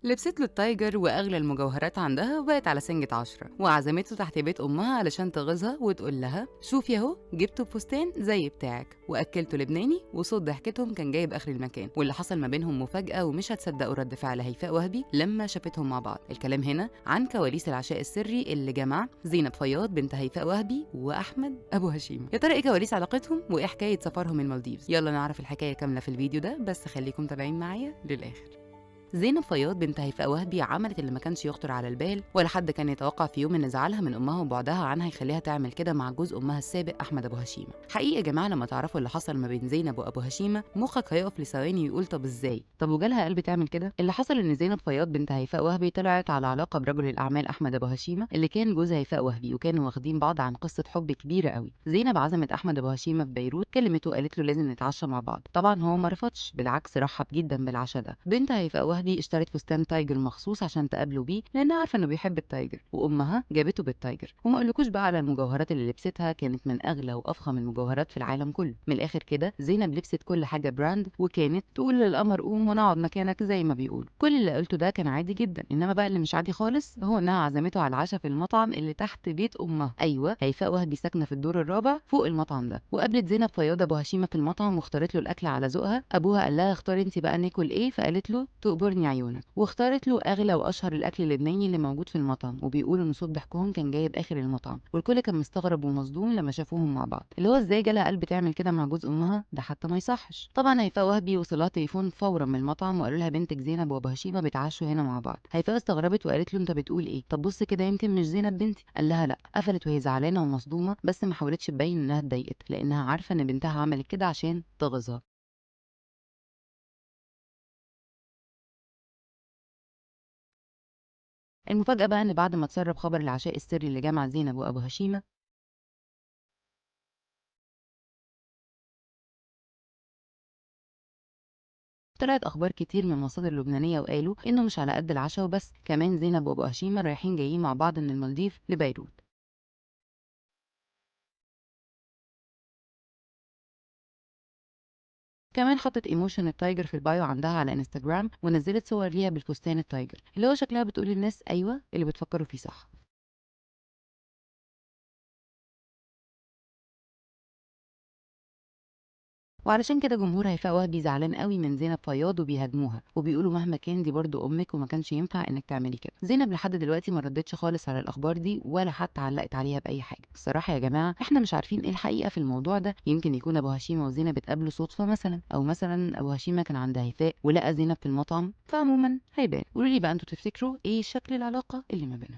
لبست له ال tiger واغلى المجوهرات عندها وبقت على سنجة 10، وعزمته تحت بيت امها علشان تغيظها وتقول لها شوفي اهو جبته فستان زي بتاعك، واكلته لبناني، وصوت ضحكتهم كان جايب اخر المكان. واللي حصل ما بينهم مفاجاة ومش هتصدقوا رد فعل هيفاء وهبي لما شافتهم مع بعض. الكلام هنا عن كواليس العشاء السري اللي جمع زينب فياض بنت هيفاء وهبي واحمد ابو هشيمه. يا ترى ايه كواليس علاقتهم وايه حكاية سفرهم المالديفز؟ يلا نعرف الحكاية كاملة في الفيديو ده، بس خليكم تابعين معايا للاخر. زينب فياض بنت هيفاء وهبي عملت اللي ما كانش يخطر على البال ولا حد كان يتوقع في يوم ان زعلها من امها وبعدها عنها يخليها تعمل كده مع جوز امها السابق احمد ابو هشيمه. حقيقي يا جماعة لما تعرفوا اللي حصل ما بين زينب وابو هشيمه مخك هيقف لثواني ويقول طب ازاي؟ طب وجالها قلب تعمل كده؟ اللي حصل ان زينب فياض بنت هيفاء وهبي طلعت على علاقة برجل الاعمال احمد ابو هشيمه اللي كان جوز هيفاء وهبي، وكانوا واخدين بعض عن قصة حب كبيرة قوي. زينب عزمت احمد ابو هشيمه في بيروت، كلمته وقالت له لازم نتعشى مع بعض. طبعا هو ما رفضش، بالعكس رحب جدا بالعشاء ده. بنت هيفاء وهبي اشترت فستان tiger مخصوص عشان تقابله بيه لانها عارفه انه بيحب ال tiger، وامها جابته بال tiger. وما اقولكوش بقى على المجوهرات اللي لبستها، كانت من اغلى وافخم المجوهرات في العالم كله. من الاخر كده زينب لبست كل حاجة brand، وكانت تقول للقمر قوم وانا اقعد مكانك زي ما بيقولوا. كل اللي قلته ده كان عادي جدا، انما بقى اللي مش عادي خالص هو انها عزمته على العشاء في المطعم اللي تحت بيت امها. ايوه، هيفاء وهبي ساكنة في الدور الرابع فوق المطعم ده. وقابلت زينب فياض ابو هشيمه في المطعم واختارت له الاكل على ذوقها. ابوها قال لها اختاري انت بقى ناكل ايه، فقالت له تقبرني عيونك، واختارت له اغلى واشهر الاكل اللبناني اللي موجود في المطعم. وبيقولوا ان صوت ضحكهم كان جايب اخر المطعم، والكل كان مستغرب ومصدوم لما شافوهم مع بعض، اللي هو ازاي جالها قلب تعمل كده مع جوز امها ده، حتى ما يصحش. طبعا هيفاء وهبي وصلها تليفون فورا من المطعم وقالوا لها بنتك زينب وابو هشيمه بيتعشوا هنا مع بعض. هيفاء استغربت وقالت له انت بتقول ايه؟ طب بص كده يمكن مش زينب بنتي. قال لها لا. قفلت وهي زعلانة ومصدومه، بس ما حاولتش تبين انها اتضايقت لانها عارفه ان بنتها عملت كده عشان تغيظها. المفاجأة بقى إن بعد ما تسرب خبر العشاء السري اللي جمع زينب وأبو هشيمة، طلعت أخبار كتير من مصادر لبنانية وقالوا إنه مش على قد العشاء وبس، كمان زينب وأبو هشيمة رايحين جايين مع بعض من المالديف لبيروت. كمان حطت emotion ال tiger في ال bio عندها على انستجرام ونزلت صور ليها بالفستان ال tiger اللي هو شكلها بتقول للناس ايوه اللي بتفكروا فيه صح. وعلشان كده جمهور هيفاء وهبي زعلان قوي من زينب فياض وبيهاجموها وبيقولوا مهما كان دي برضو امك وما كانش ينفع انك تعملي كده. زينب لحد دلوقتي ما ردتش خالص على الاخبار دي ولا حتى علقت عليها باي حاجة. الصراحة يا جماعة احنا مش عارفين ايه الحقيقة في الموضوع ده، يمكن يكون ابو هشيمه وزينب اتقابلوا صدفة مثلا، او مثلا ابو هشيمه كان عند هيفاء ولقى زينب في المطعم. فعموما هيبان. قولوا لي بقى انتوا تفتكروا ايه شكل العلاقة اللي ما بينهم؟